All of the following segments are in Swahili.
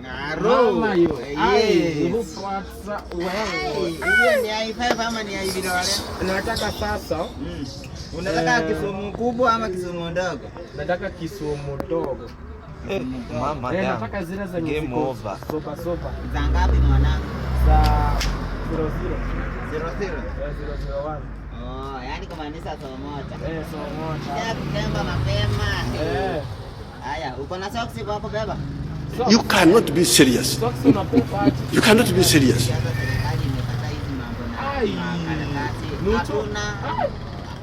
Ngaro. Mama yo. Ai, Yes. rupatsa Hey, wewe. hiyo ni i5 ama ni i vidole? Nataka sasa, Unataka Eh. Kisumu kubwa ama Kisumu ndogo? Nataka Kisumu ndogo. Mama Eh, damn. nataka zile zenye Game ziko over. soba soba Za ngapi, mwanangu? za 00. 00. Eh, 001. Oh, yani kumaanisha so moja. Eh, so moja. Ya kutemba mapema. Eh. Haya, uko na socks kwa kubeba? Socks. You cannot be serious. Socks unabeba aje? You cannot be serious. Sasa serikali imekata hizi mambo na Ai. makaratasi. Nuchu. Hatuna. Ai.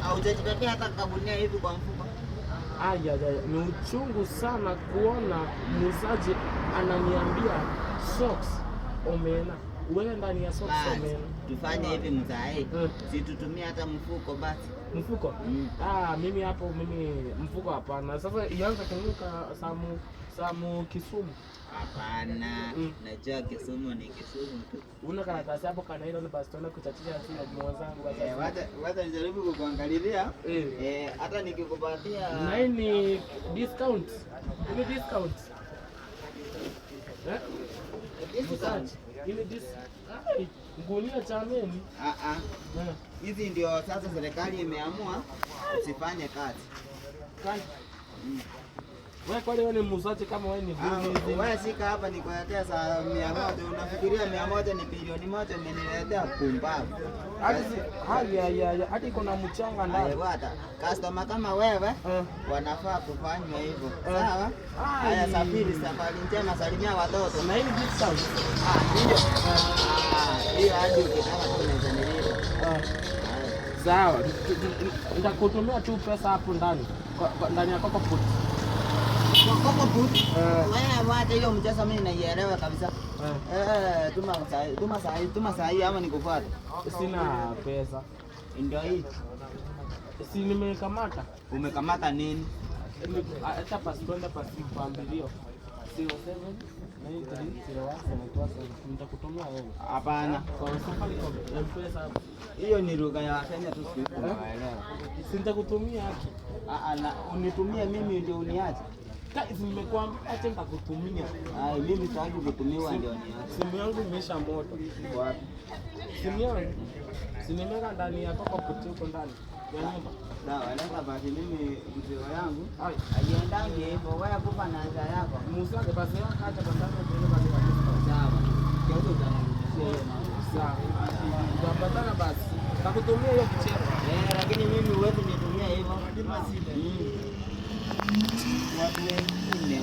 Haujajibebea hata kagunia hivi kwa mfuko. Ai, ai, ai, ni uchungu sana kuona muuzaji ananiambia socks omena. Wewe ndani ya socks Basi, omena. tufanye hivi mzae. Eh. Si tutumie hata mfuko basi. Mfuko? Mm. Ah, mimi hapo mimi mfuko hapana. Sasa ianza kunuka samu samu Kisumu. Hapana. Mm. Najua Kisumu ni Kisumu tu. Una karatasi hapo kana hilo basi tuende kuchachisha sio mwenzangu basi. Eh, wacha nijaribu kukuangalilia. Eh. Eh, hata nikikupatia Na hii ni discount. Hii ni discount. Eh? Discount. Hii ni dis Ai, gunia chameni. Ah ah. Eh. Hizi ndio sasa serikali imeamua usifanye kazi. Kai. Wewe kwani wewe ni muuzaji kama wewe ni Ah, guni hizi? wewe shika hapa nikuletea saa 100. Unafikiria 100 ni bilioni 1? Umeniletea pumbavu. Hadi hali ya ya hadi iko na mchanga Haya ndani. bwana, customer kama wewe Eh. wanafaa kufanywa hivyo. Eh. Sawa? Ai. Haya, safiri, safari njema, salimia watoto. Na hii ni discount. Ah, ndio. Ah, hiyo hadi ukitaka tu unaweza nilipa. Eh. Haya. Sawa, nitakutumia tu pesa hapo ndani ndani ya Coco Put. Kwa Coco Put. Eh. Wewe wacha hiyo mchezo, mimi naielewa kabisa. Eh. Eh, tuma sahi, tuma sahi, tuma sahi ama nikufuate. Sina pesa. Ndio hii. Si nimekamata. Umekamata nini? Hata pasi kwenda pasi mpambilio. 07 93 01 71 nitakutumia wewe. Hapana. Kwa Safaricom M-Pesa. Hiyo ni lugha ya Kenya tu, siku unaelewa. Si nitakutumia haki. Ah, ah, na unitumie mimi ndio uniache. Guys, nimekuambia acha nitakutumia. Ai, mimi sitaki kutumiwa ndio niache. Simu yangu imeisha moto. Iko wapi? Simu yangu si nimeweka ndani ya Coco Put huko ndani ya nyumba. Sawa, leta basi, mimi mzigo yangu Ai. haiendangi hivyo. Wewe kufa na njaa yako. Muuzaji basi acha kwa ndani ya basi kabisa. Sawa. Kesho utanirudishia hiyo mambo. Sawa. Tutapatana basi. Nakutumia hiyo kicheko. Eh, lakini mimi huwezi nitumia hivyo. Watu wengine